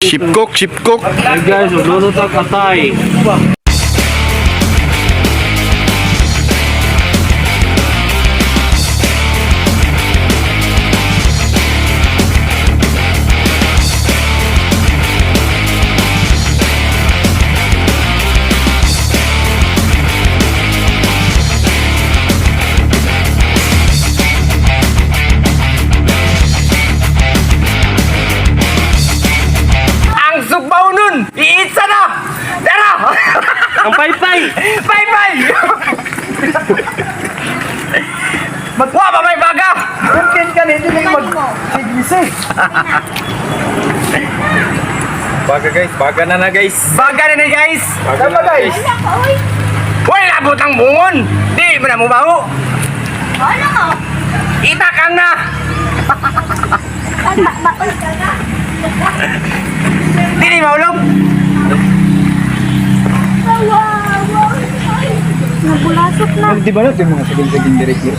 Chef cook, chef cook. Hey guys, magluto ta atay. Ang sugbaw nun! Iitsa na! Tara! Ang paypay! Bye-bye! Magwa pa may baga! Mungkin ka na, hindi na mag... Sigisig. Baga guys, baga na na guys. Baga na ni guys! Baga na Tama, guys. guys. Wala labot ang bungon! Di mo na mubaho! Wala ka. Itakang na! Baol ka na. Di ni maulog! Nabulasok na. Di ba natin mga saging-saging direct yun?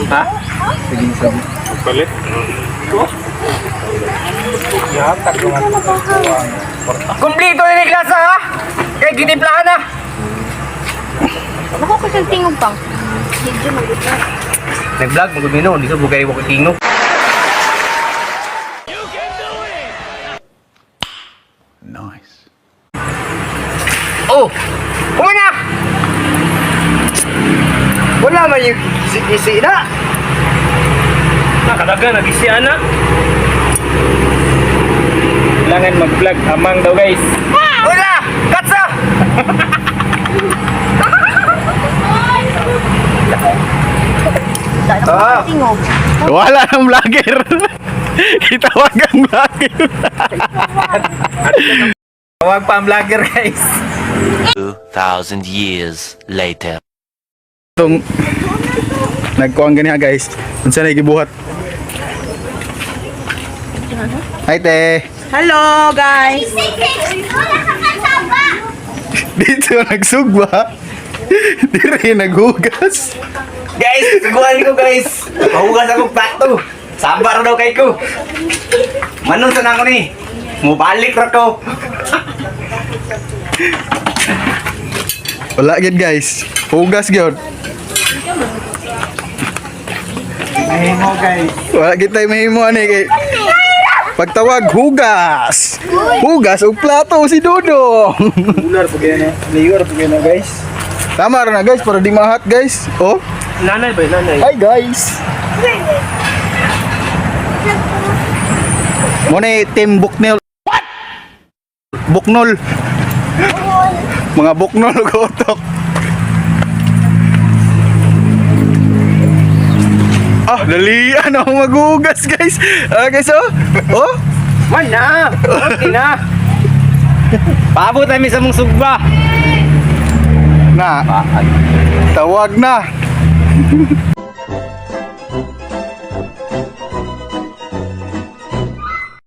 Ha? Saging-saging. Palit. Kumplito na ni klasa ha! Kay gitimplahan na! Ako ko siyang tingog pang. Medyo magutot. Nag-vlog, magumino, hindi sa bugay ko tingog. Nice. Oh! Kumana! Wala man yung isi na. Nakadaga, nag-isi ana. Kailangan mag-vlog, amang daw guys. Wala! Katsa! Ah, Tingog. Wala ng vlogger. Itawag ang vlogger. Tawag pa ang vlogger guys. 2,000 years later. Itong nagkuang ganiha guys. Unsa na gibuhat? Hi te. Hello guys! Wala ka kasaba! Dito nagsugba. Dire naghugas. Guys, suguan ko guys! Mahugas akong plato! Sabar daw kay ko! Manon sa nako ni! Mubalik ra ko! Wala gid guys. Hugas gyud. Mahimo guys. Wala gid tayo mahimo ani kay pagtawag hugas. Hugas og plato si Dudong. Ular po kayo na. Layor po kayo na guys. Tama ra na guys para di mahat guys. Oh. Nanay ba? Nanay. Hi guys. Mo na team Buknol. What? Buknol. Mga buknol ug utok. Ah, dali ano ang maghugas guys. Ah, guys oh. Oh. Man na! Okay na! Paabot kami sa mong sugba! Na. Tawag na.